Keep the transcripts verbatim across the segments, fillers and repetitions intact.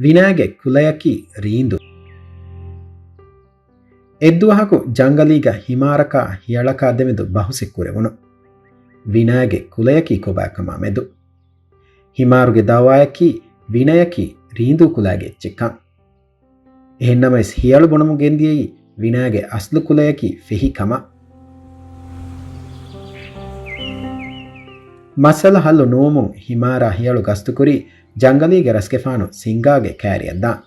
ވިނާގެ ކުލަޔަކީ ރީނދޫ. އެއްދުވަހަކު ޖަންގަލީގަ ހިމާރަކާ ހިޔަޅަކާ ދެމެދު ބަހުސެއް ކުރެވުނު. ވިނާގެ ކުލަޔަކީ ކޮބާކަމާ މެދު. ހިމާރުގެ ދައުވާއަކީ ވިނަޔަކީ ރީނދޫ ކުލައިގެ އެއްޗެއްކަން. އެހެންނަމަވެސް ހިޔަޅު ބުނަމުން ގެންދިޔައީ ވިނާގެ އަސްލު ކުލަޔަކީ ފެހި ކަމަށް. މައްސަލަ ހައްލު ނުވުމުން ހިމާރާ ހިޔަޅު ގަސްތުކުރީ ޖަންގަލީގެ ރަސްގެފާނު ސިންގާގެ ކައިރިއަށް ދާން.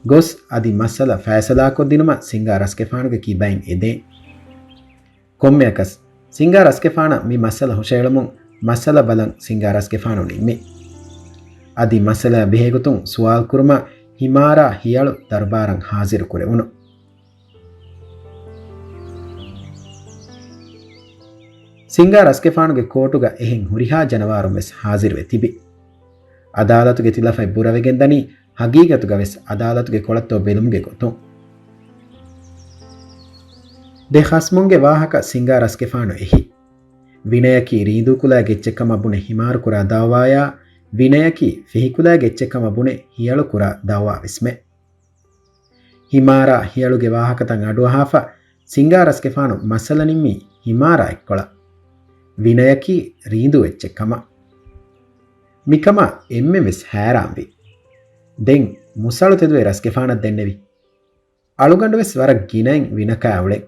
ގޮސް އަދި މައްސަލަ ފައިސަލާކޮށްދިނުމަށް ސިންގާ ރަސްގެފާނުގެ ކިބައިން އެދޭން. ކޮންމެއަކަސް، ސިންގާ ރަސްގެފާނަށް މި މައްސަލަ ހުށައެޅުމުން މައްސަލަ ބަލަން ސިންގާ ރަސްގެފާނު ނިންމި. އަދި މައްސަލައާ ބެހޭގޮތުން ސުވާލު ކުރުމަށް ހިމާރާ ހިޔަޅު ދަރުބާރަށް ހާޒިރު ކުރެވުނު. ސިންގާ ރަސްގެފާނުގެ ކޯޓުގަ އެހެން ހުރިހާ ޖަނަވާރުން ވެސް ހާޒިރުވެ ތިބި. އަދާލަތުގެ ތިލަފަތް ބުރަވެގެން ދަނީ ހަގީގަތުގަ ވެސް އަދާލަތުގެ ކޮޅަށްތޯ ބެލުމުގެ ގޮތުން. ދެ ޚަސްމުންގެ ވާހަކަ ސިންގާ ރަސްގެފާނު އެހި. ވިނަޔަކީ ރީނދޫ ކުލައިގެ އެއްޗެއްކަމަށް ބުނެ ހިމާރު ކުރާ ދައުވާޔާ، ވިނަޔަކީ ފެހި ކުލައިގެ އެއްޗެއްކަމަށް ބުނެ ހިޔަޅު ކުރާ ދައުވާ ވެސްމެ. ހިމާރާ ހިޔަޅުގެ ވާހަކަތައް އަޑުއަހާފަ، ސިންގާ ރަސްގެފާނު މައްސަލަ ނިންމީ ހިމާރާ އެއްކޮޅަށް. ވިނަޔަކީ ރީނދޫ އެއްޗެއް ކަމަށް. މިކަމަށް އެންމެން ވެސް ހައިރާންވި. ދެން މުސަޅު ތެދުވެ ރަސްގެފާނަށް ދެންނެވި. އަޅުގަނޑު ވެސް ވަރަށް ގިނައިން ވިނަކާ އުޅެން.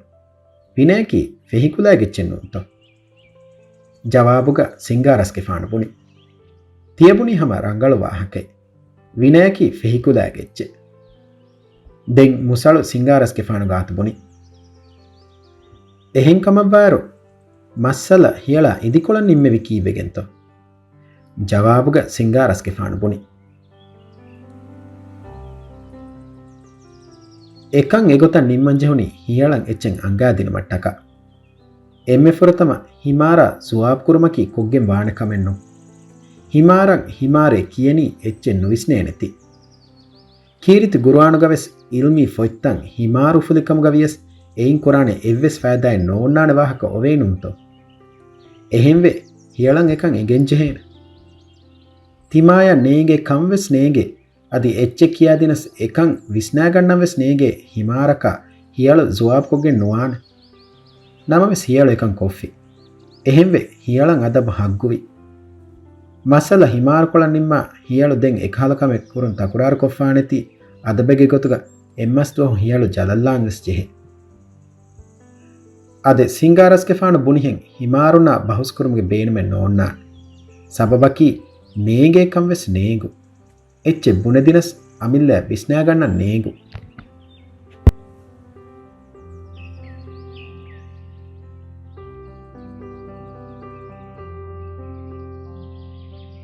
ވިނަޔަކީ ފެހިކުލައިގެ އެއްޗެއް ނޫންތޯ؟ ޖަވާބުގަ ސިންގާ ރަސްގެފާނު ބުނި. ތިޔަބުނީ ހަމަ ރަނގަޅު ވާހަކައެއް. ވިނަޔަކީ ފެހިކުލައިގެ އެއްޗެއް. ދެން މުސަޅު ސިންގާ ރަސްގެފާނު ގާތު ބުނި. އެހެން ކަމަށްވާއިރު، މައްސަލަ ހިޔަޅާ އިދިކޮޅަށް ނިންމެވި ކީއްވެގެންތޯ؟ ޖަވާބުގަ ސިންގާ ރަސްގެފާނު ބުނި. އެކަން އެގޮތަށް ނިންމަންޖެހުނީ ހިޔަޅަށް އެއްޗެއް އަންގާދިނުމަށްޓަކާ. އެންމެ ފުރަތަމަ ހިމާރާ ޒުވާބު ކުރުމަކީ ކޮށްގެން ވާނެ ކަމެއް ނޫން. ހިމާރަށް ހިމާރޭ ކިޔަނީ އެއްޗެއް ނުވިސްނޭނެތީ. ކީރިތި ގުރުއާނުގަވެސް އިލްމީ ފޮތްތައް ހިމާރު އުފުލި ކަމުގަ ވިޔަސް އެއިން ކުރާނެ އެއްވެސް ފައިދާއެއް ނޯންނާނެ ވާހަކަ އޮވޭ ނޫންތޯ؟ އެހެންވެ، ހިޔަޅަށް އެކަން އެނގެންޖެހޭނެ. ތިމާޔަށް ނޭނގޭ ކަން ވެސް ނޭނގޭ، އަދި އެއްޗެއް ކިޔާދިނަސް އެކަން ވިސްނާގަންނަން ވެސް ނޭނގޭ ހިމާރަކާ ހިޔަޅު ޒުވާބުކޮށްގެން ނުވާނެ. ނަމަވެސް ހިޔަޅު އެކަން ކޮށްފި. އެހެންވެ، ހިޔަޅަށް އަދަބު ހައްގުވި. މައްސަލަ ހިމާރުކޮޅަށް ނިންމާ ހިޔަޅު ދެން އެކަހަލަ ކަމެއް ކުރުން ތަކުރާރުކޮށްފާނެތީ، އަދަބެއްގެ ގޮތުގަ އެއްމަސްދުވަހު ހިޔަޅު ޖަލަށްލާން ވެސް ޖެހޭ. އާދެ، ސިންގާ ރަސްގެފާނު ބުނިހެން ހިމާރުންނާ ބަހުސްކުރުމުގެ ބޭނުމެއް ނޯންނާނެ. ސަބަބަކީ ނޭނގޭ ކަން ވެސް ނޭނގު. އެއްޗެއް ބުނެދިނަސް އަމިއްލައަށް ވިސްނާގަންނަން ނޭނގު.